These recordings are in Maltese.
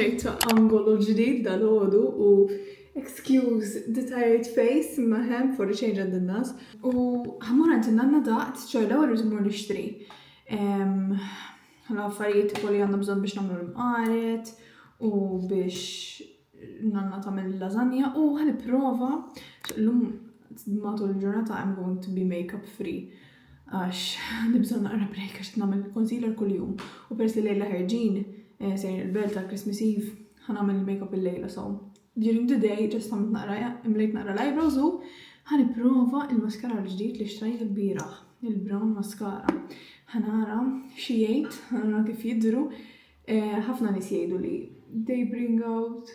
ċertu angolu ġdid dal-għodu u excuse the tired face imma hemm for a change għand in-nas. U ħa mmur għand in-nanna daqt, ċoe l-ewwel irrid immur nixtri. L-affarijiet tipo li għandna bżonn biex nagħmlu l-imqaret u biex nanna tagħmel il-lasagna u ħa nipprova llum matul il-ġurnata I'm going to be makeup free għax għandi bżonn naqra break għax nagħmel concealer kuljum u peress li lejla ħerġin eh, sejrin il-belt tal Christmas Eve ħa nagħmel il-makeup il-lejla so during the day just għamilt naqra imlejt naqra l-eyebrows u ħa nipprova il-maskara l-ġdid li xtrajt il-bieraħ il-brown mascara. Ħa nara xi jgħid, ħa nara kif jidhru. Eh, ħafna nies jgħidu li they bring out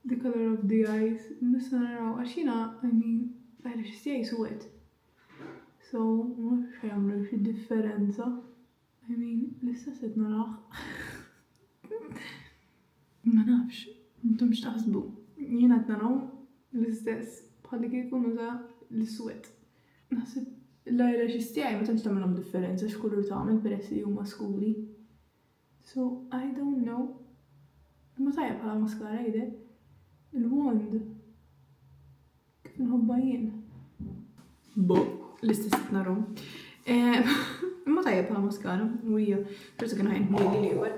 the color of the eyes. Nista' naraw għax jiena I mean eyelashes tiegħi suwed. So, mhux jagħmlu xi differenza. I mean, l-istess qed narah. Ma nafx, intom x'taħsbu? Jiena qed narahom l-istess bħalli kieku nuża l-iswed. Naħseb l-eyelashes tiegħi ma tantx tagħmilhom differenza x'kulur tagħmel peress li huma skuri. So, I don't know. Imma tajjeb bħala mascara jidher. Il-wand kif inħobbha jien. Bo, l-istess qed narhom. Eh, imma tajjeb bħala maskara, u hija forsi kien ħajn li l-ieħor.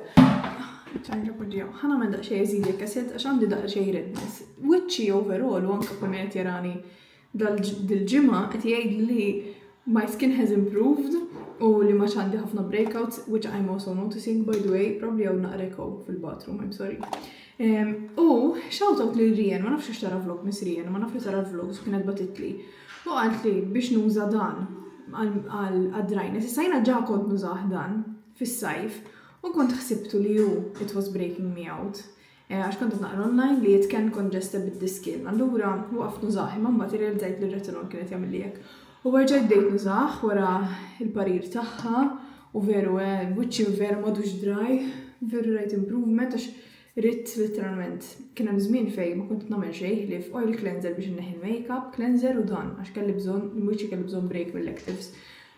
ċarġa poġġijaw. Ħa nagħmel daqsxejn azelaic acid għax għandi daqsxejn redness. Wiċċi overall u anke kull min qed jarani dil-ġimgħa qed jgħid li my skin has improved u li ma għandi ħafna breakouts, which I'm also noticing by the way, probably hawn naqra echo fil-bathroom, I'm sorry. U shout out lil Rien, ma nafx tara vlog Miss Rien, ma naf li tara vlogs u kienet batitli. U qalt li biex nuża dan għal dryness. Issa jiena ġa kont nużah dan fis-sajf u kont ħsibtu li hu it was breaking me out. Eh, għax kont naqra online li it can congest a bit the skin. Allura waqft nużah, imma mbagħad irrealizzajt li r-retinol kienet jagħmel hekk. U rġajt bdejt nużah wara il-parir tagħha u veru eh, wiċċi veru m'għadux dry, veru rajt improvement għax ridt literalment kien hemm żmien fejn ma kont nagħmel xejn li oil cleanser biex inneħi il-makeup, cleanser u dan għax kelli bżonn, wiċċi kelli bżonn break mill-actives.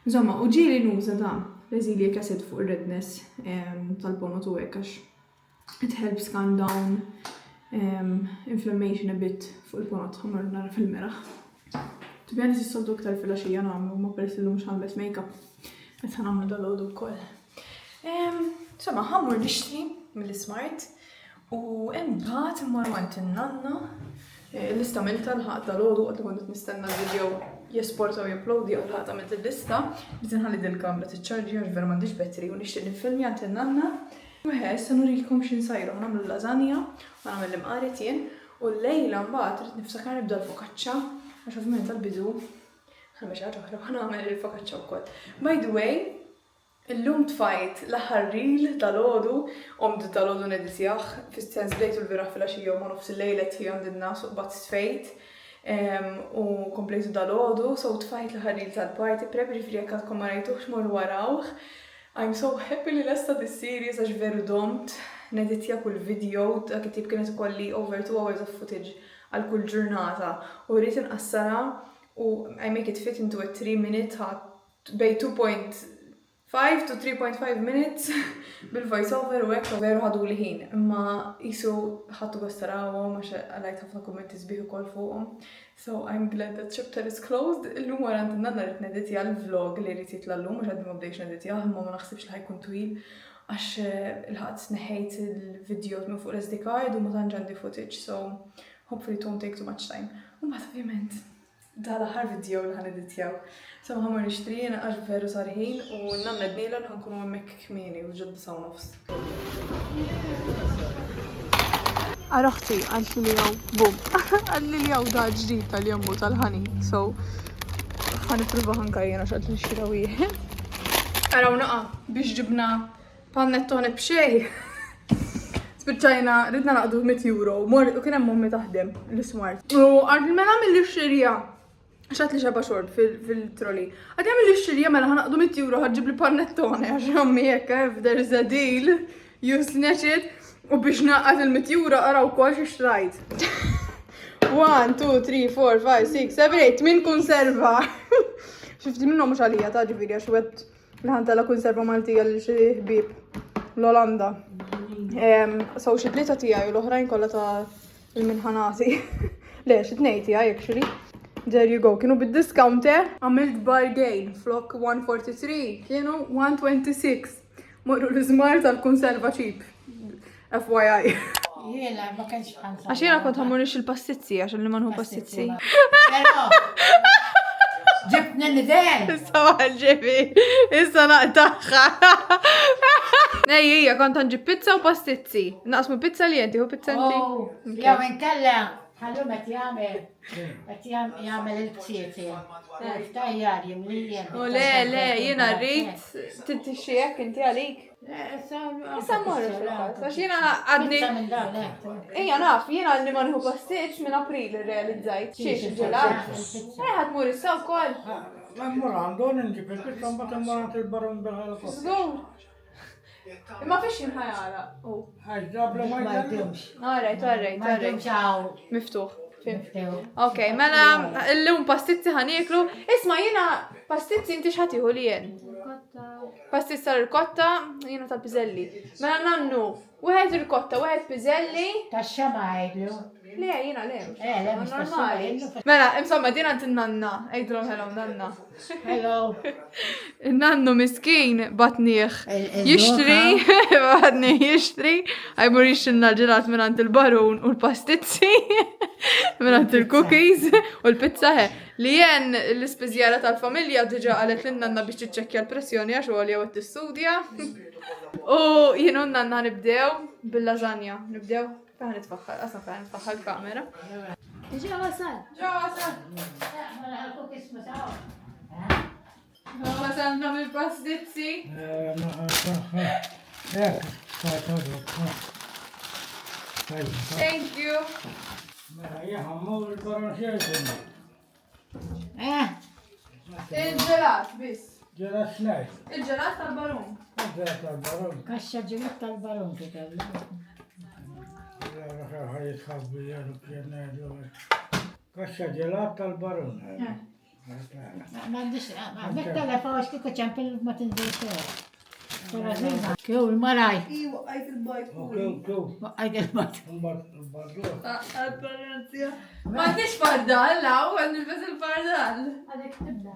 Insomma, u ġieli nuża dan l-azelaic acid fuq ir-redness tal-ponot u hekk għax it helps calm down um, inflammation a bit fuq il-ponot, ħa mmur nara fil-mera. To be honest, is-soltu iktar fil-għaxija nagħmlu, ma peress li mhux ħa nilbes makeup, qed ħa nagħmlu dal-għodu wkoll. Insomma, ħa mmur nixtri mill-Smart u imbagħad immorru għand in-nanna eh, l-lista għamiltha l-ħadd dal-għodu waqt li kont nistenna l-video jesporta u juploadi għal ħadd għamilt il-lista biex nħalli dil-kamra tiċċarġi għax vera m'għandix battery u nixtieq nifilmja għand in-nanna. Eħe, issa nurikom x'insajru, ħa nagħmlu lasagna, ħa nagħmel l-imqaret jien, u l-lejla mbagħad rrid niftakar nibda l-focaccia, għax ovvjament tal-bidu ħa nagħmel xi ħaġa oħra, ħa nagħmel il-focaccia wkoll. By the way, illum tfajt l-aħħar reel tal-għodu, qomt dal-għodu neditjah, fis-sens bdejtu l-bieraħ filgħaxija u ma nofs il-lejl qed hi għand in-nas u qbadt tfejt. U komplejtu dal-għodu, so tfajt l-aħħar reel tal-party prep, ġifieri jekk għadkom ma rajtuhx morru warawh. I'm so happy li lesta dis-series għax veru domt neditja kull video, dak it-tip kienet ikolli over 2 hours of footage għal kull ġurnata u rrid inqassarha u I make it fit into a 3 minute bejn 2.5 to 3.5 minutes bil-voice over u hekk veru ħaduli ħin imma qisu ħadtu gost tarawhom għax rajt ħafna kummenti sbieħ ukoll fuqhom. So I'm glad that chapter is closed. Illum wara għand in-nanna rrid neditja l-vlog li rrid jitla' llum għax għadni ma bdejtx neditjah imma ma naħsibx li ħa jkun twil għax il-ħadd neħejt il-videos minn fuq l-SD card u ma tantx għandi footage so hopefully it won't take too much time. U mbagħad ovvjament da l-aħħar video li ħa neditjaw. So ħa mmur nixtri jiena għax veru sar ħin u n-nanna għednielha li ħa nkunu hemmhekk kmieni u ġa d-disgħa u nofs. Ara oħti qaltli li hawn bum. Qaltli li hawn da ġdid tal-jambu tal-honey. So ħa nipprova anka jiena x'qed nixtri wieħed. Araw naqa biex ġibna panettone b'xejn. Spiċċajna ridna naqdu 100 euro. Mor u kien hemm ommi taħdem l-Smart. U qaltli mela mill-xirja. Xat li xeba xorb fil-trolley. Għadja mill xirja mela ħa naqdu 100 euro ħa ġġibli panettone għax ommi jekk if there is a deal, you snatch it. U biex naqqas il-100 euro araw kol xtrajt. 1, 2, 3, 4, 5, 6, 7, 8, min konserva. Xi ftit minnhom mhux għalija ta' ġifieri għax wet li ħa ntella' konserva Maltija lil xi ħbieb l-Olanda. So xi tlieta tiegħi u l-oħrajn kollha ta' il-minħanati. Le, xi tnejn tiegħi actually. There you go, kienu bid-discount eh? Għamilt bargain flok 143, kienu 126. Morru l-iżmar tal-konserva cheap. FYI. Jiena ma kenx ħansa. Għax jiena kont ħammur il-pastizzi, għax li manħu pastizzi. Però ġibtni l-idea. Issa ġibi, issa naqtaħħa. Nej, hija kont ħanġib pizza u pastizzi. Naqsmu pizza li jenti, u pizza inti. Oh, Jew inkella ħallum qed jagħmel qed jagħmel il-btieti. Ftajjar jimlija. U le, le, jiena rrid tintixxi hekk inti għalik. Issa mmorru fil-fatt, għax jiena għadni. Ejja naf, jiena għadni ma nieħu pastiċ minn April irrealizzajt. Xiex il-ġelat. Eh, ħadd mur issa wkoll. Ma mmur għandu nġib il-pizza mbagħad immur għand il-barun bil-ħelikopter. Żgur. Imma fiex jinħajara. Għax dabla ma jdumx. Alright, alright, Ma jdumx hawn. Miftuħ. Ok, mela, l-lum pastizzi ħaniklu. Isma, jiena pastizzi inti xħatiħu li jen. Pastizz tal-irkotta, jiena tal-piżelli. Mela nannu, wieħed irkotta, wieħed piżelli. Tax-xema għidlu. Le, jiena le. Eh, le, mhux normali. Mela, insomma, din għand in-nanna. Għidulhom hello nanna. Hello. Nannu miskin batniħ jixtri, batniħ jixtri, għajmur jixtrilna l-ġelat minn għand il-barun u l-pastizzi, minn għand il-cookies u l-pizza he. Li jen l-ispiżjara tal-familja diġa qalet lil nanna biex tiċċekkja l-pressjoni għax għolja u tistudja. U jien u nanna nibdew bil-lażanja. Nibdew fejn nitfaħħal, qasam fejn nitfaħħal kamera. Ġa wasal. Ġa wasal. Ġa wasalna mill-pastizzi. Thank you. Mela, jien mmur il-baron xejn. Eh. Il-ġelat biss. Ġelat xnejn. Il-ġelat tal-barun. Il-ġelat tal-barun. Kaxxa ġelat tal-barun kikellu. Kaxxa ġelat tal-barun. Eh. M'għandix, għandek telefon għax kieku ċempil ma tinżel xejn. Kew il-maraj. Waqqajt il-bajt. Kew, kew. Waqqajt il-bajt. M'għandix fardal, law, għandi nilbes il-fardal. Għadek tibda.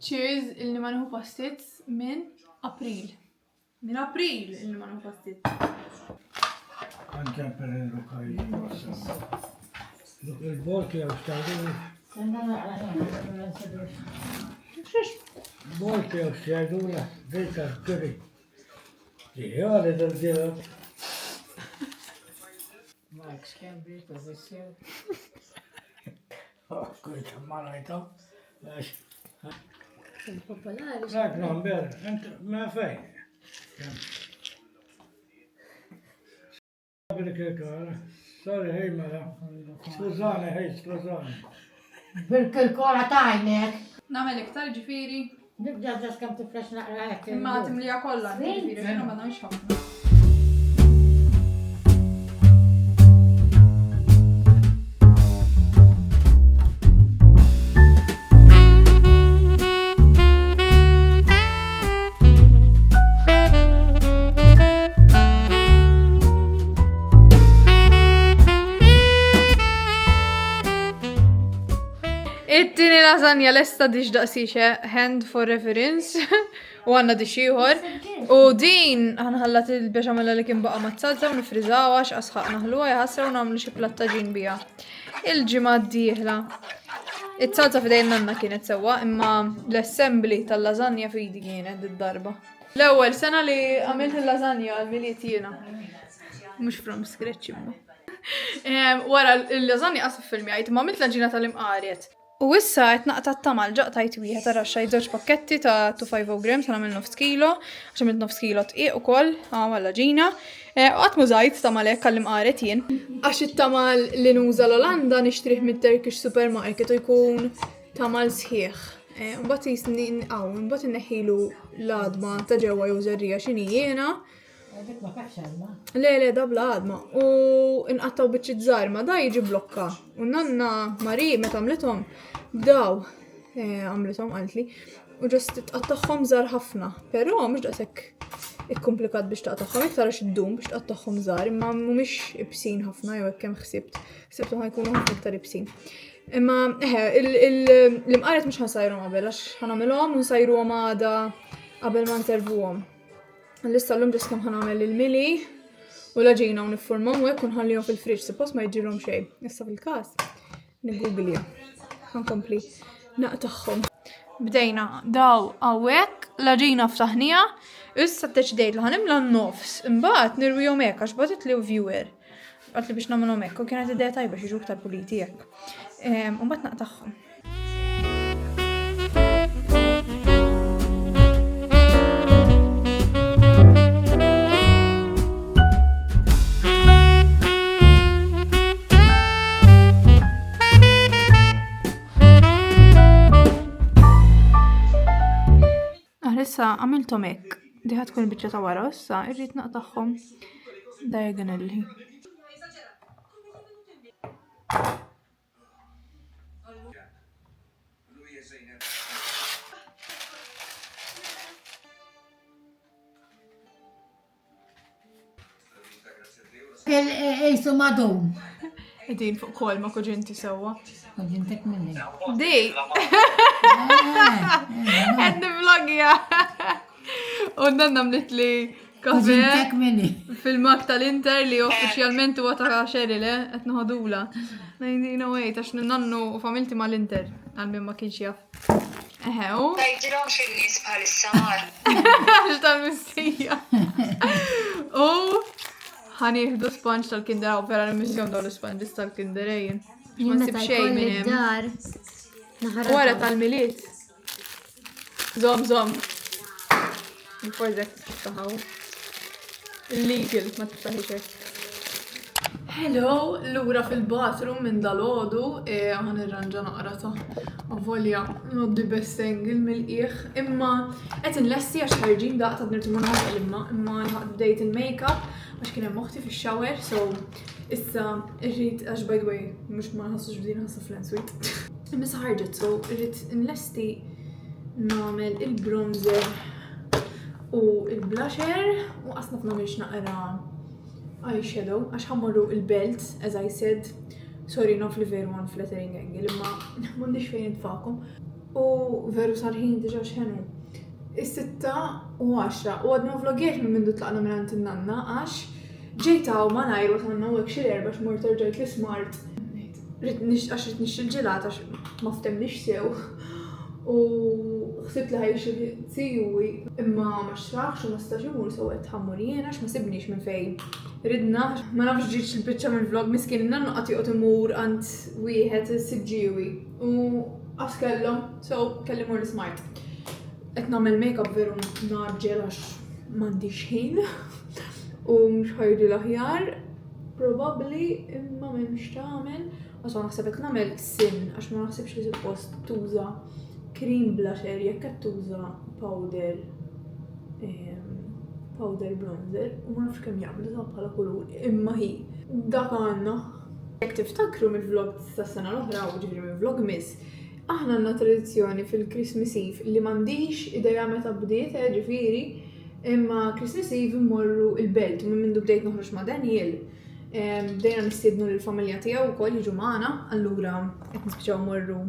Cheers, ilni ma nieħu pastizz minn April. Minn April ilni ma nieħu pastizz. Għanġan per il-lukaj. Il-bol tiegħu xtajdu. Bol tiegħu xtajdu la, dejta kiri. Ġiħali dal-ġelat. Mark Schembri, professor. Kujta marajta. Il-popolari. Dak number, ma fej. Bil-kirkara. Sorry, hej mela. Skużani, hej, skużani. Bil-kirkora tajnek. Namel iktar ġifiri. Nibda ġas kam tifrex naqra hekk. Imma timlija kollha, ġifieri, xejn ma nagħmilx ħafna. It-tieni lasagna lesta diġ daqsixe hand for reference u għanna diġ ieħor. U din ħanħallat il-bexamella li kien baqa' mat-salza u nifriżawha għax asħaq naħluha jaħasra u nagħmlu xi plattaġin biha. Il-ġimgħa d-dieħla. It-salza f'idejn nanna kienet sewwa, imma l-assembly tal-lasagna f'idi kienet id-darba. L-ewwel sena li għamilt il-lasagna għal-miliet jiena. Mhux from scratch imma. Wara l-lasagna qas filmjajt, ma għamilt l-ġina tal-imqaret. U issa qed naqta' t-tamal ġaqtajt wieħed ara xajt żewġ pakketti ta' 250 grams ħa nagħmel nofs kilo, għax għamilt nofs kilo tqiq ukoll għal ġina. Eh, u qatt mużajt tamal hekk għall-imqaret jien. Għax it-tamal li nuża l-Olanda nixtrih mit-Turkish supermarket u jkun tamal sħiħ. Eh, mbagħad jisni nqaw, mbagħad inneħħilu l-għadma ta' ġewwa jew żerrija x'inhi jiena. Dik ma fekx għadma. Le, le, da bla għadma. U nqattaw biċċiet żgħar ma da jiġi blokka. U nanna Mari meta għamlithom bdaw eh, għamlithom qaltli. U ġast tqattagħhom żgħar ħafna. Però mhux daqshekk. ikkomplikat biex taqtagħhom iktar għax iddum biex tqattagħhom żgħar, imma mhumiex ibsin ħafna jew hekk kemm ħsibt. Ħsibthom ħajkunu ħafna iktar ibsin. Imma eħe, l-imqaret mhux ħansajrhom qabel għax ħanagħmilhom u nsajruhom għada qabel ma nservuhom. L-issa llum ġest kemm ħanagħmel il-mili u l-għaġina u niffurmhom u hekk u nħallihom fil-friġġ suppost ma jiġrilhom xejn. Issa fil-każ Nigooglja. Ħankompli naqtagħhom. Bdejna daw hawnhekk, l-għaġina ftaħniha, issa ddeċidejt li ħanimla n-nofs, imbagħad nirwihom hekk għax bagħtitli viewer. Għatli biex nagħmilhom hekk u kienet idea tajba xi iktar puliti hekk. U mbagħad naqtagħhom. Issa għamilthom hekk. Di ħa tkun il-biċċa ta' wara, issa irrid naqtagħhom diagonally. Ejsu madum. Edin fuq kol ma kuġinti sewa. Kuġintek minni. Di! Qed nivlogja. U nanna mlit li kafe fil-mak tal-Inter li uffiċjalment huwa ta' Cheryl, eh, qed noħodula. 1908 għax nannu u familti mal-Inter għal min ma kienx jaf. Eħe, u? Tgħidilhomx in-nies bħalissa mar. Għax tal-missija. U ħanieħdu sponge tal-Kinder għaw vera l-missjon dawn l-sponges tal-Kinder ejjen. Ma nsib xejn minn hemm. Dar. Wara tal-Milied. Żomm, żomm. Il-forza tiftaħaw. Illegal ma tiftaħix hekk. Hello, lura fil-bathroom minn dalodu, e, għan irranġa naqra ta' volja not the best angle mill-qiegħ, imma qed inlesti għax ħarġin daqt għad nirtu ma imma imma nħaq bdejt il-makeup għax kien hemm oħti fix-shower, so issa irrid għax by the way mhux ma nħassux bdin ħassa fl-ensuite. Imma issa ħarġet, so irrid inlesti nagħmel il-bronzer u il-blusher u qasna f'nagħmilx naqra eyeshadow għax ħammorru il-belt, as I said, sorry naf li veru għan flattering angle, imma m'għandix fejn nitfakom. U veru sar ħin diġa x'ħenu. Is-6:10 u għadna vlogjajt minn mindu tlaqna minn għand in-nanna għax ġejt hawn malajr wasalna hawnhekk xi l-erba' x'mort erġajt l-ismart. Għax ridt nixtri l-ġelat għax ma ftemniex sew. U ħsibt li ħa jixtri zijuwi imma ma xtraħx u ma setax imur so għedt ħa mmur jien għax ma sibniex minn fejn ridna. Ma nafx ġietx il-biċċa mill-vlog miskin in-nannu qagħad joqgħod imur għand wieħed is-Siġġiewi u għax kellhom so kelli mmur l-Smart. Qed nagħmel make-up veru ngħaġġel għax m'għandix ħin u mhux ħajri l-aħjar probabbli imma m'hemmx tagħmel. Għax naħseb qed nagħmel sin għax ma naħsibx li suppost tuża cream blusher jekk qed tuża powder powder bronzer u ma nafx kemm jaqblu ta' bħala kulur imma hi dak għandna. Jekk tiftakru mill-vlog tas-sena l-oħra u ġifieri minn vlogmas, aħna għandna tradizzjoni fil-Christmas Eve li m'għandix idea meta bdiet, eh, ġifieri, imma Christmas Eve immorru il-belt u minn mindu bdejt noħroġ ma' Daniel Bdejna nistiednu lill-familja tiegħu wkoll jiġu magħna, allura qed nispiċċaw morru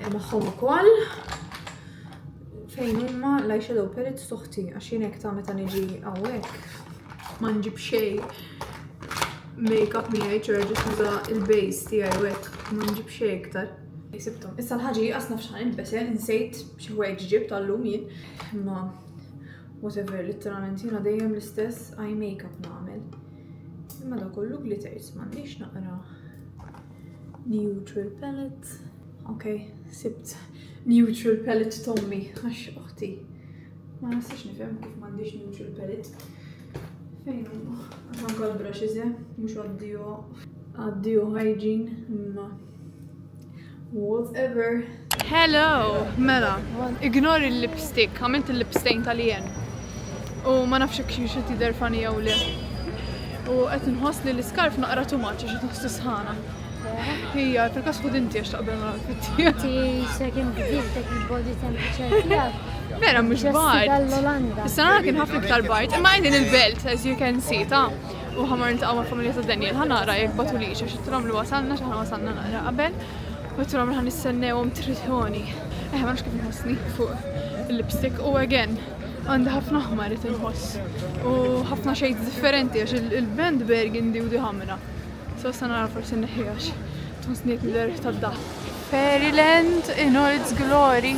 eh, magħhom ukoll. Fejn huma l-eyeshadow palettes toħti għax jien hekk ta' meta niġi hawnhekk ma nġib xejn make-up miegħi ċoħe ġust nuża il-base tiegħi u hekk ma nġib xejn iktar. Sibtom. Issa l-ħaġi qas naf x'ħan nilbes, eh, insejt xi ħwejjeġ ġibt għallum jien. Imma Whatever, literalment jiena dejjem l-istess eye makeup nagħmel. Imma da kollu glitters m'għandix naqra neutral palette. Ok, sibt neutral palette tommi għax uħti. Ma nistax nifhem kif m'għandix neutral palette. Fejn huma? Għax anke l-brushes, eh? Mhux għaddio għaddio hygiene imma Whatever. Hello! Mela, ignore il-lipstick, għamilt il-lipstain tal-jen. U ma nafx jekk xi tidher funny jew le. U qed inħoss li l-iskarf naqra too much għax qed nħoss sħana. Hija, fil-każ ħud inti għax taqbel ma' l-outfit tiegħek. Ti sakemm bdilt dak il-body temperature tiegħek. Vera mhux bard. Għall-Olanda. Is-sena kien ħafna iktar bard, imma qegħdin il-belt, as you can see, ta' u ħa mmur niltaqgħu mal-familja ta' Daniel, ħa nara jekk bagħtulix għax għedtilhom li wasalna, x'aħna wasalna naqra qabel, u għedtilhom li ħa nistennewhom tritoni. Eh, ma nafx kif nħossni fuq il-lipstick u again għandi ħafna aħmar qed inħoss u ħafna shades differenti għax il-band burgundy u di ħamra. So issa nara forsi nneħħiha tħossni qed nidher tad-daħk. Fairyland in all its glory.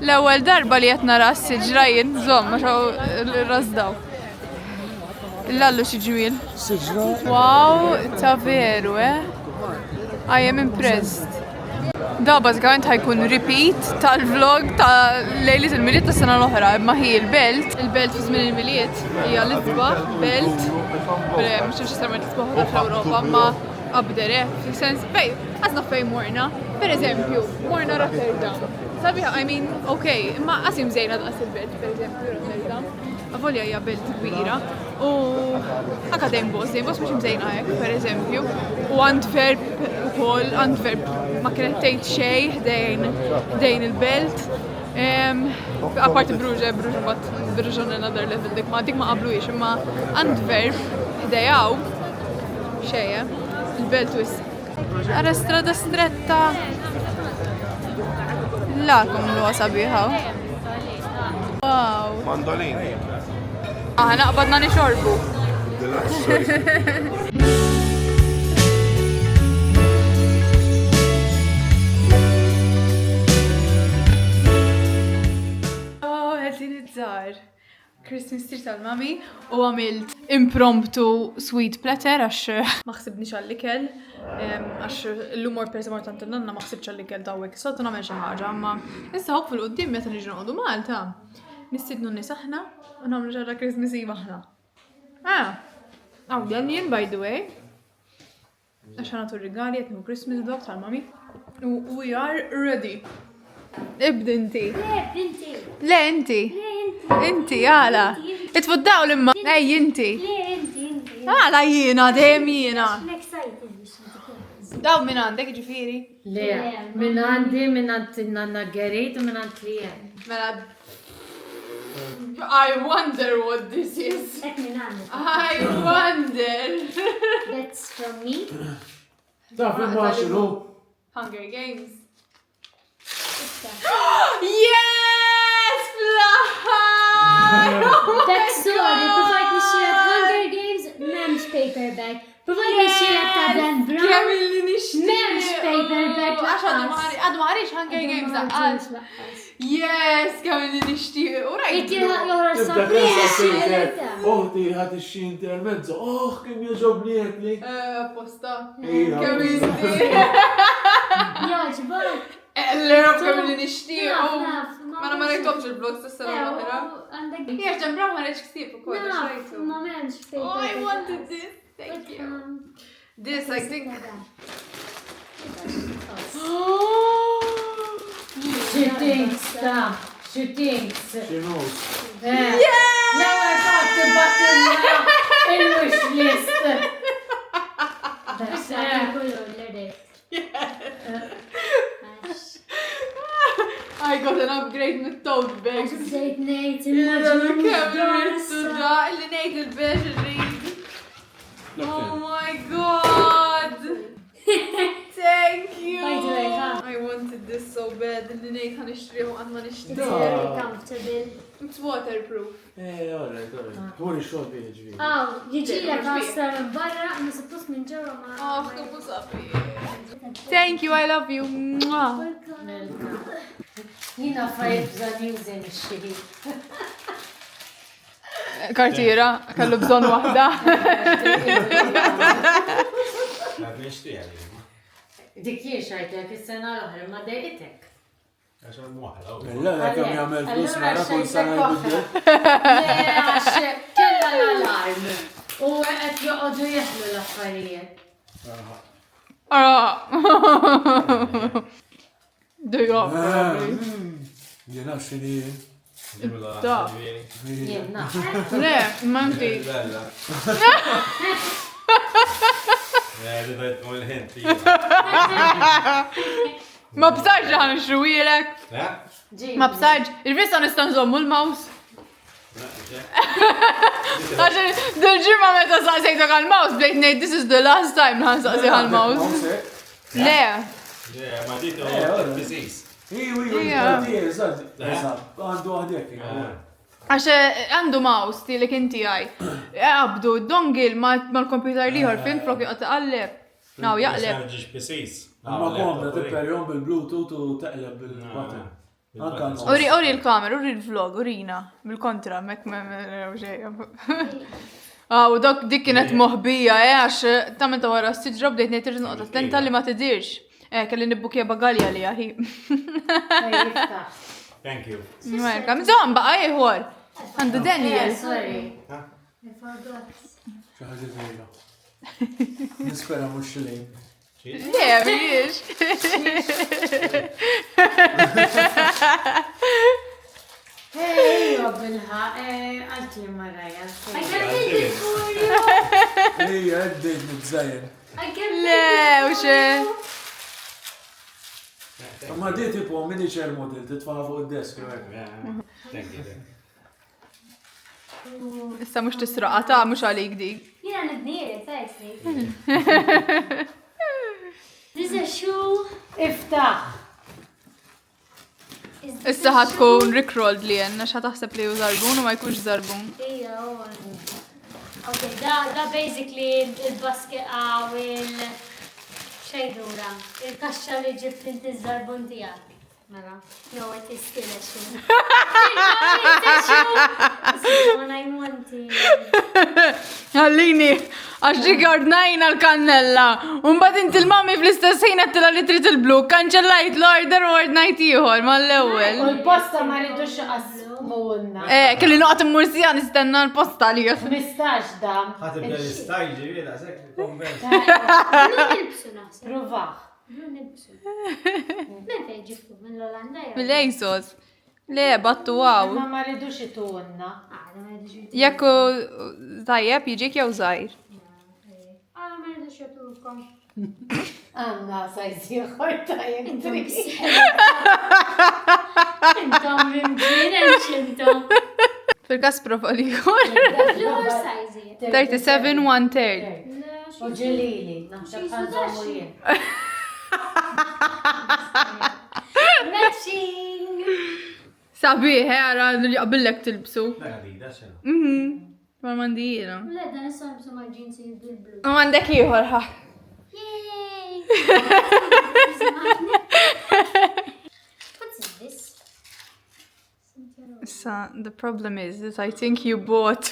L-ewwel darba li qed nara s-siġra jien, żomm, għax hawn ras daw. L-allu xi ġmiel. Siġra. Wow, ta' veru, eh? I am impressed. Da bażikament ħa jkun repeat tal-vlog ta' lejliet il-Milied tas-sena l-oħra, imma hi l-belt, il-belt fi żmien il-Milied hija l-isbaħ belt, mhux neċessarjament l-isbaħ waħda fl-Ewropa, imma up there, eh, fil-sens, fej, għażna fejn morna, per eżempju, morna Rotterdam. Sabiħa, I mean, ok, imma qasim żejna daqs il-belt, per eżempju, Rotterdam. Avolja hija belt kbira u anka Den Bosch, Den Bosch mhux imżejna hekk pereżempju, u Antwerp ukoll, Antwerp ma kienet tgħid xejn ħdejn ħdejn il-belt. Apparti Bruges, Bruges but Bruges on another level dik ma dik ma qabluhiex imma Antwerp ħdejhaw xejn, eh? Il-belt wisq. Ara strada stretta. La kum huwa sabiħa. Wow. Mandolini. Aħna qbadna nixorbu. Oh, għedin id-dar. Christmas tree tal-mami u għamilt impromptu sweet platter għax ma ħsibniex għall-ikel għax l-umor per mort għand nanna ma ħsibx għall-ikel dawek soltu nagħmel xi ħaġa imma issa hopeful quddiem meta niġu noqogħdu Malta nistiednu nies aħna u nagħmlu xi ħaġa Christmas Eve aħna. Ah, għaw Daniel by the way. Għax ħa nagħtu rigali qed nieħu Christmas vlog tal-mami. U we are ready. Ibdi inti. Le, inti. Le inti. Le, inti. Inti, għala. Itfu d-dawl imma. Ej, inti. Le, inti, inti. Għala jiena, dejjem jiena. Excited biex ntik. Daw minn għandek ġifieri. Le, minn għandi, minn għand nanna Gerit u minn għand Lian. Mela I wonder what this is. Dak minn għandi. I wonder. That's from me. Taf imma x'inhu? Hunger Games. Yes! Fl-aħħar! Oh my That's sorry, provajt nixxielet God! Hunger Games, m'hemmx paperback. Provajt nixxielet ta' Dan Brown. Kemm illi nixtieq. M'hemmx paperback Għax għadu ma lanqas. għadu ma qriex Hunger Games lanqas. Yes, kemm illi nixtieq. U rajt. Jekk jilħaq joħroġ Tibda Sabrina, tensa xxielita. Oħti ħadd ixxi intermezzo. Oh, kemm jogħġobni hekk li. Eh, Apposta. Ejja. Kemm inti. Jogħġbok. L-erab kemm illi nixtieq. Naf, naf, ma Ma ma rajthomx il-vlogs tas-sena l-oħra. Għandek. Hija Dan Brown ma rajtx ktieb ukoll. għax Naf, rajtu. ma m'hemmx Oh, I paperback. wanted this. Thank you. This, I think. She thinks, ta' she thinks. She knows. Eh. L-ewwel fatt tibgħatilna il-wish list. Issa kulur l-rejt. I got an upgrade mit tote bags. Bdejt ngħid Kemm immaġinu irridu da, li ngħid il-bex irrid. Oh my god! Thank you! By the way, ha. I wanted this so bad, li ngħid ħa nixtrihu qatt ma It's nixtri. very comfortable. It's waterproof. Eh, alright, alright. Tmur ix-xogħol bih ġifieri. Aw, jiġilek għasra minn barra, ma suppost minn ġewwa ma. Oh, kemm sabiħ. Thank you, I love you. Mwah. Jien affarijiet bżonn jużi nixtri. Kartiera, kellu bżonn waħda. Għad nixtri għalih. Dik jien xajtlek is-sena l-oħra ma dejqitek. Għax hemm waħda. La, la, kemm jagħmel flus Allura mara kull sena xajtlek jbiddel. Le, għax kellha l-alarm u qed joqogħdu jeħlu l-affarijiet. Ah. Day off, probably. Jien naf x'inhi jien. Ta. Jien naf. Le, ma inti. Bella. Ma bsarġ li ħan nixtruwielek. Ma bsarġ. Il-vista nista' nżommu l-mouse. Għax dil-ġimgħa meta saqsejtek għal-mouse bdejt ngħid this is the last time li ħan saqsi għal-mouse. Le. Le, ma dik biżis. Għandu għadek. Għax għandu mouse ti li kien tiegħi. Għabdu dongil mal-computer liħor fin flok joqgħod iqalleb. Naw jaqleb. Ma komda tipperjom bil-Bluetooth u teqleb bil-button. Uri, uri l-kamera, uri l-vlog, urina, bil-kontra, mek me xejn. Ah, u dok dik kienet moħbija, eh, għax ta' ta' wara s-siġra bdejt ngħid irrid noqgħod attenta li ma tidirx. Eh, kelli nibbukja bagalja li jahi. Thank you. Welcome. Zom, baqa ieħor. Għandu Daniel. Sorry. I forgot. Xi ħaġa żgħira. Nispera mhux xilejn. Le, mhijiex. Ejja, bilħa, għalti marraja. I can make it for you. Ejja, għeddejt nibżajn. I can Le, make u it for xe. you. Ma di tipo mini chair model, titfaħa fuq id-desk. jew hekk. Thank you. Issa mhux tisraqa ta' mhux għalik dik. Jiena nibnieri, thanks. This is a shoe. Iftaħ. Is this Issa a ħa shoe? tkun rickrolled li jenna xa taħseb li hu żarbun u ma jkunx żarbun. Ija, oh. Ok, da, da basically il-basket għaw il... xejdura, il-kaxxa li ġibt inti z-zarbun tijak. Mela, no, it is still a shoe. It's a shoe! This is the one I wanted. Għallini, għax dik ordnajna l-kannella. Umbad inti l-mami fl-istess ħin għattila li trid il-blu, kanċellajt l-order u ordnajt ieħor mal-ewwel. U l-posta ma rridux jqasmulna. Eh, kelli noqgħod immur sija nistenna l-posta li 15 da. Ħatibda l-istajl ġivi, daqsek konvent. Blu nilbsu naħseb. Pruvaħ. Blu nilbsu. Minn fejn ġibtu? Minn l-Olanda? jew? Mill-ASOS. Le, battu għaw. Ma ma rridux itunna. Ah, da ma rridux jagħtu. Jekk hu tajjeb jiġik jew żgħir. Ah, ma rridux jagħtukom. Għanna sajz ieħor tajjeb. Intom Intom minn xintom. Fil-każ prova liħor. Blu size. 37 one third. U ġelili, naħseb ħanżommu jien. Matching! Sabiħ, eh, ara li jaqbillek tilbsu. Dak xena. Ma mandijina. Le, dan issa nibsu ma' jeans bil-blu. U għandek ieħor ħa. Yay! What's this? Issa, the problem is that I think you bought.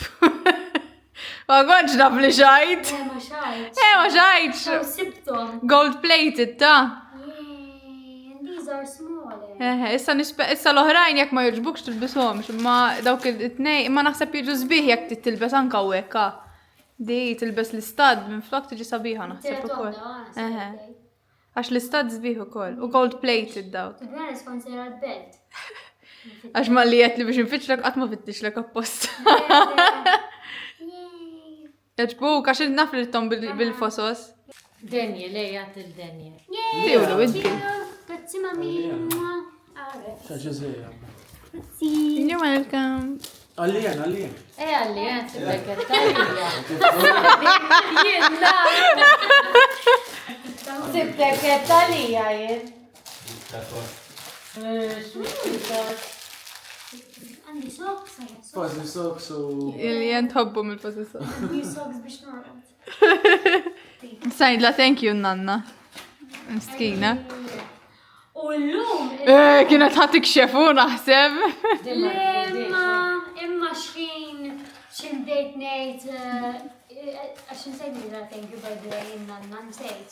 Ma kontx naf li xajt. Eh, ma xajt. Eh, ma xajtx. Taw sibtom. Gold plated, ta. Yay! And these are smaller. Eh, issa nispe, issa l-oħrajn jekk ma jogħġbukx tilbishomx, imma dawk it-tnej, imma naħseb jiġu sbieħ jekk trid tilbes anka u hekk. ah. Di tilbes l-istad minn flok tiġi sabiħa naħseb ukoll. Eħe. Għax l-istad sbieħ ukoll u gold plated dawk. To be honest, kont sejra l-belt. Għax ma li li biex nfittxlek qatt ma fittixlek apposta. Yay! Jogħġbuk, għax naf li tom bil-fosos. Daniel, ejja til Daniel. Yay! Tiwlu, inti. Grazzi mami. Alright. Xaġa żgħira. Grazzi. You're welcome. Għallijan, għallijan. E għalli, għan sibtek għattalija. Jien naf. Sibtek għattalija jien. Għandi socks, I have socks. Fuzzy socks u. Illi jen tħobbu mill-fosos. Għandi socks biex norqod. Sajdla, thank you, nanna. Miskina. U l-lum, Eh, kienet ħa tikxefu naħseb. le imma imma xħin xħin bdejt ngħid għax nsejt ngħidilha thank you by the way nanna nsejt.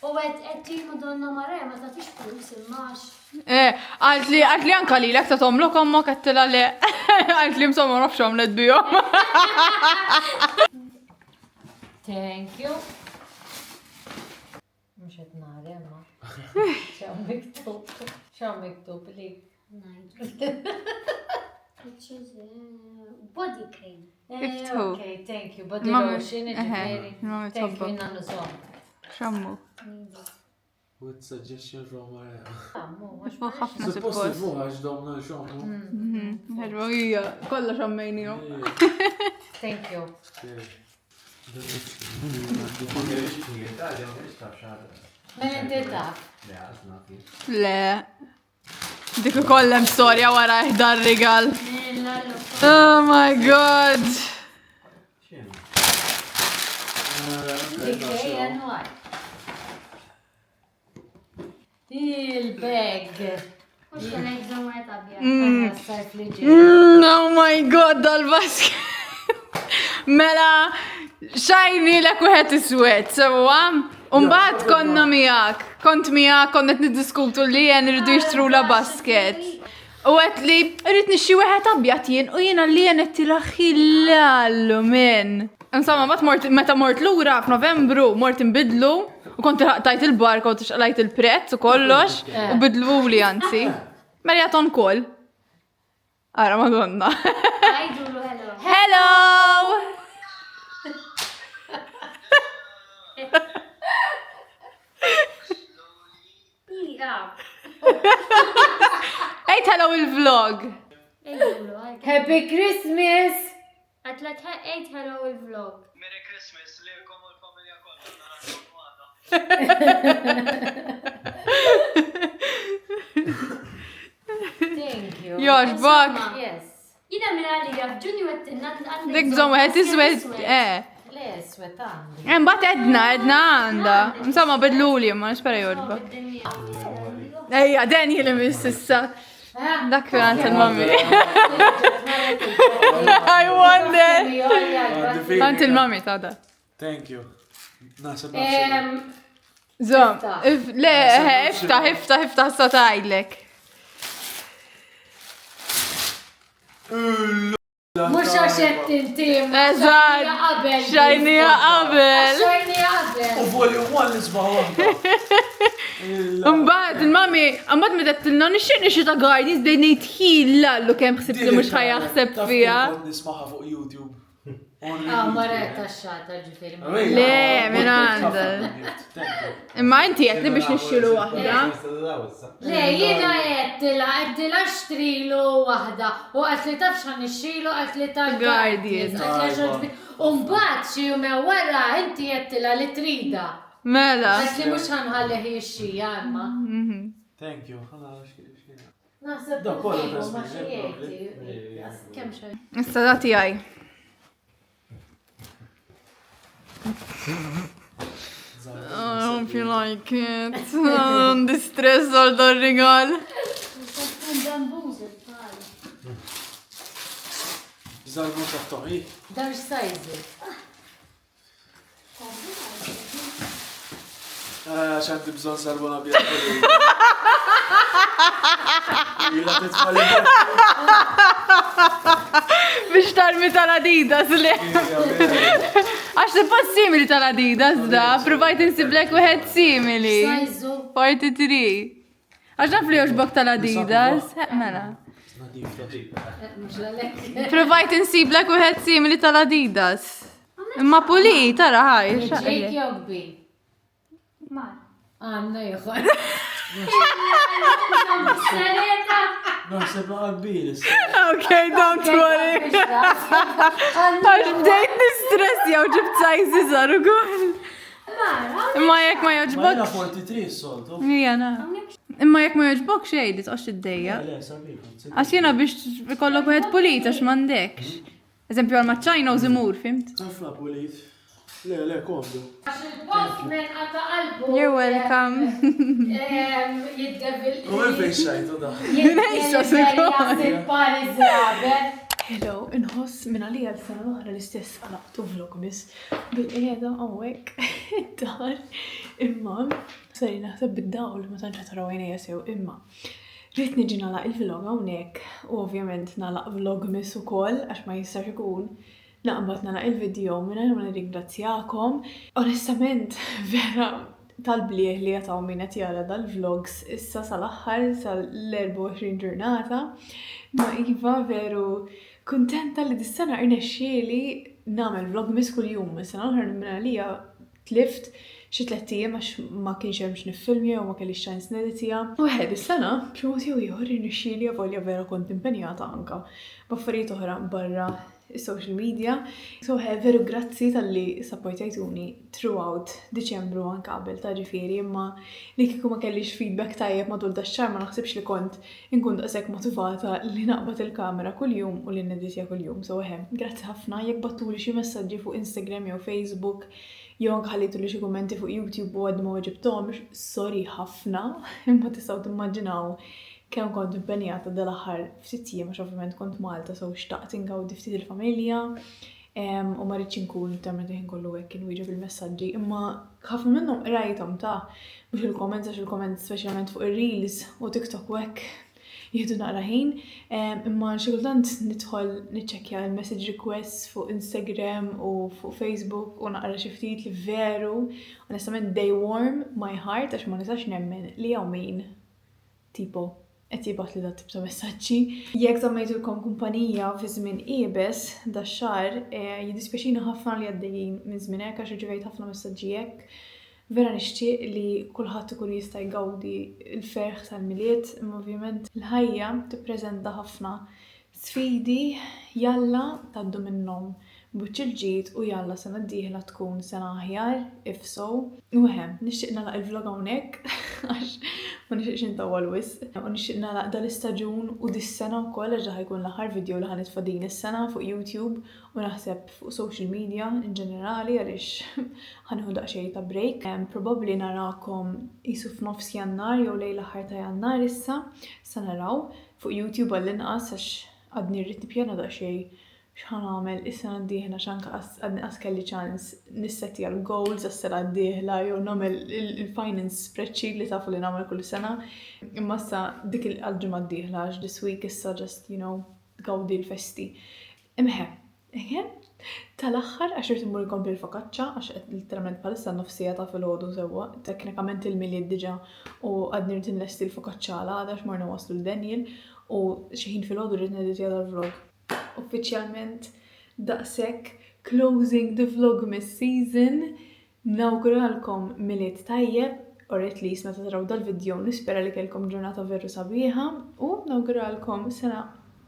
U għedt għedt hi Madonna Marija ma tagħtix flus imma għax Eh, għalt li għalt li anka li l-ek ta' tomlok ommok għattila li għalt li msomma nafx għamlet bihom. Thank you. Mux qed nara imma. X'hawn miktub? X'hawn miktub li? Which is body cream. Iftħu. Okay, thank you. Body Mami- lotion, eħe, ġifieri. mami Thank you, tħobbok. jina nużom. Xammu. With suggestion from Maria. Iftħu ħafna Suppost suppost. fuq għax domna xommu. Ħelwa hija, kollha xammejnihom. Thank you. Mela inti taf. Le. Dik ukoll hemm storja wara dar rigal. Oh my god. DKNY. Il-bag. Mux kellek bżonn wieħed abjad. Sajf li ġej. Oh my god, dal-basket. Mela, xajni l wieħed iswed, sewwa? Umbagħad konna miegħek, kont miegħek konna qed niddiskutu li jen irridu jixtru la basket. U għet li rrid nixxi wieħed abjad jien u jiena li jen qed tilaħillallu minn. Insomma, bat mort, meta mort lura f'Novembru, mort inbidlu u kont tajt il-barka u tixqalajt il-prezz u kollox u bidlu li anzi. Mela jagħton kol. Ara madonna. Għajdulu hello. Hello! Ija. Ejt hello il-vlog. Għajdulu, għajdulu. Happy Christmas! Għatlek għajd hello il-vlog. Merry Christmas lilkom u l-familja kollha narakom għada. Thank you. Joġbok. Yes. Jina minn għalija f'Ġunju għattinna għandek Dik bżonn wieħed iswed, eh. Le, iswed għandi. Imbagħad edna, edna għandha. Insomma bidluli ma nispera jogħġbok. Ejja, Daniel imiss issa. Dak kien għand il-mami. I wonder. Għand il-mami ta' da. Thank you. Naħseb Zom, le, eh, iftaħ, iftaħ, iftaħ sa tgħidlek. Mux għax qed inti. Eżatt. Qabel. Xajnija qabel. Xajnija qabel. U volume 1 l-isbaħ waħda. Mbagħad il-mami, mbagħad meta tilna nixtieq nixi ta' Guardians bdejt ngħid ħillallu kemm ħsibt li mhux ħajaħseb Taf fiha. kien kont Nismaħa fuq YouTube. Ah, maretta xata ġifieri. Le, minn għandha. Imma inti qed li biex nixxilu waħda. Le, jiena għedtila, għedtila xtrilu waħda. U għalt li taf xan nixxilu, għalt li tal Guardians. Umbat xi jume wara inti għedtila li trida. Mela. Għalt li mux ħanħalli jixxija imma. Thank you. Ħana xkien. Naħseb Da, kollu ma tasbih, xi jgħid. Kemm xejn. Issa da tiegħi. I hope you like it. Għandi stress għal dar rigal. Bambużi tfal. Żarbu ta' toħi. Dar sajzi. Għax għandi bżon żarbuna bjad. Ila titfa' li Biex tarmi tal-Adidas li. Għax suppost simili tal-Adidas da, provajt insiblek wieħed simili. Sajzu. 43. Għax naf li joġbok tal-Adidas. Eh, Mela. Mux għalek. Provajt insiblek wieħed simili tal-Adidas. Imma puli, tara ħaj. Ġejk jew kbir. Mar. Għanna ieħor. Sareta. Naħseb naqa kbir issa. Ok, don't worry. Għax bdejt nistress jew ġibt size iżgħar ukoll. Mar, Imma jekk ma Ma jiena joġbokx. 43 s-soltu. Ija na. Imma jekk ma joġbokx xejn li tqgħodx iddejja. Le, sabiħ. Għax jiena biex ikollok wieħed pulit għax m'għandekx. Eżempju għal maċ-ċajna u żimur, fimt? Ħafna pulit. Le, le, komdu. Għax il-postman għata qalbu. You're welcome. Jiddevil. U minn fejn xajtu da? Nejxa, sekonda. Pari żraben. Hello, inħoss minn għalija l-sena l-oħra l-istess għalaqtu vlogmas bil-qiegħda hawnhekk id-dar imma sorry naħseb bid-dawl ma tantx taraw għajnejja sew imma rrid niġi nagħlaq il-vlog hawnhekk u ovvjament nagħlaq vlogmas ukoll għax ma jistax ikun naqbad nagħlaq il-video mingħajr ma nirringrazzjakom. Onestament, vera. tal-blieh li għad hawn min qed jara dal-vlogs issa sal-aħħar sal-24 ġurnata. Ma iva veru kuntenta li dis-sena irnexxieli nagħmel vlogmas kuljum. Is-sena l-oħra minn għalija tlift xi tlett ijiem għax ma kienx hemm x'niffilmja u ma kellix ċans neditja. U eħe dis-sena b'xi mod jew ieħor irnexxieli avolja vera kont impenjata anka b'affarijiet oħra barra is-social media. So eħe veru grazzi talli sapportjajtuni throughout Diċembru anke qabel ta' ġifieri imma li kieku ma kellix feedback tajjeb matul dax-xahar ma naħsibx li kont inkun daqshekk motivata li naqbad il-kamera kuljum u li neditja kuljum. So eħe, grazzi ħafna jekk bagħtuli xi messaġġi fuq Instagram jew Facebook jew anke ħallejtuli xi kummenti fuq YouTube u għadni ma weġibthomx, sorry ħafna imma tistgħu timmaġinaw kemm kont impenjata dal-aħħar ftit jiem għax ovvjament kont Malta so xtaqt ingawdi ftit il-familja u ma rridx inkun literalment il-ħin kollu hekk inwieġeb il-messaġġi imma ħafna minnhom qrajthom ta' mhux il-comments għax il-comments speċjalment fuq ir-reels u TikTok u hekk jieħdu naqra ħin imma xi kultant nidħol niċċekkja l-message requests fuq Instagram u fuq Facebook u naqra xi ftit li veru onestament they warm my heart għax ma nistax nemmen li hawn min tipo qed jibgħatli dat tip ta' messaġġi. Jekk żammejtulkom kumpanija fi żmien iebes dax-xahar, jiddispjaċini ħafna li għaddejjin minn żmien hekk għax irċivejt ħafna messaġġi hekk. Vera nixtieq li kulħadd ikun jista' jgawdi l-ferħ tal-Milied, imma ovvjament il-ħajja tippreżenta ħafna sfidi, jalla tgħaddu minnhom b'wiċċ il-ġid u jalla sena d-dieħla tkun sena aħjar, if so. U eħe, nixtieq nagħlaq il-vlog hawnhekk għax ma nixtieqx intawwal wisq. U nixtieq nagħlaq dal-istaġun u dis-sena wkoll għax da ħa jkun l-aħħar video li ħa nitfa' din is-sena fuq YouTube u naħseb fuq social media in ġenerali għaliex ħa nieħu daqsxejn ta' break. Probabbli narakom qisu f'nofs Jannar jew lejn l-aħħar ta' Jannar issa, sa naraw. Fuq YouTube għall-inqas għax għadni rrid nippjana daqsxejn x'ħa nagħmel is-sena d-dieħla għax anke għadni qas kelli ċans nissettja l-goals għas-sena d-dieħla jew nagħmel il-finance spreadsheet li tafu li nagħmel kull sena. Imma issa dik għall-ġimgħa d-dieħla għax this week issa just, you know, tgawdi l-festi. Imma eħe, tal-aħħar għax irrid immur inkompli l-fokaċċa għax qed literalment bħalissa nofs siegħa ta' filgħodu sewwa, teknikament il-Milied diġà u għadni rrid inlesti l-fokaċċa għal għada għax morna waslu l Daniel u xi ħin filgħodu rrid neditja dal-vlog. Uffiċjalment daqshekk closing the vlogmas season. Nawguralkom Milied tajjeb, or at least meta taraw dal-video nispera li kellkom ġurnata veru sabiħa u nawguralkom sena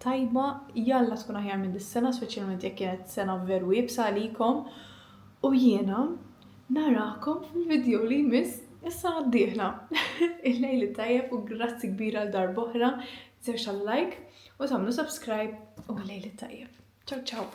tajba, jalla tkun aħjar minn dis-sena, speċjalment jekk kienet sena veru iebsa għalikom. U jiena narakom fil-video li jmiss is-sena d-dieħla. Il-lejl it-tajjeb u grazzi kbira għal darb'oħra, tinsewx tal-like u tagħmlu subscribe u l-lejl it-tajjeb. Ciao ciao!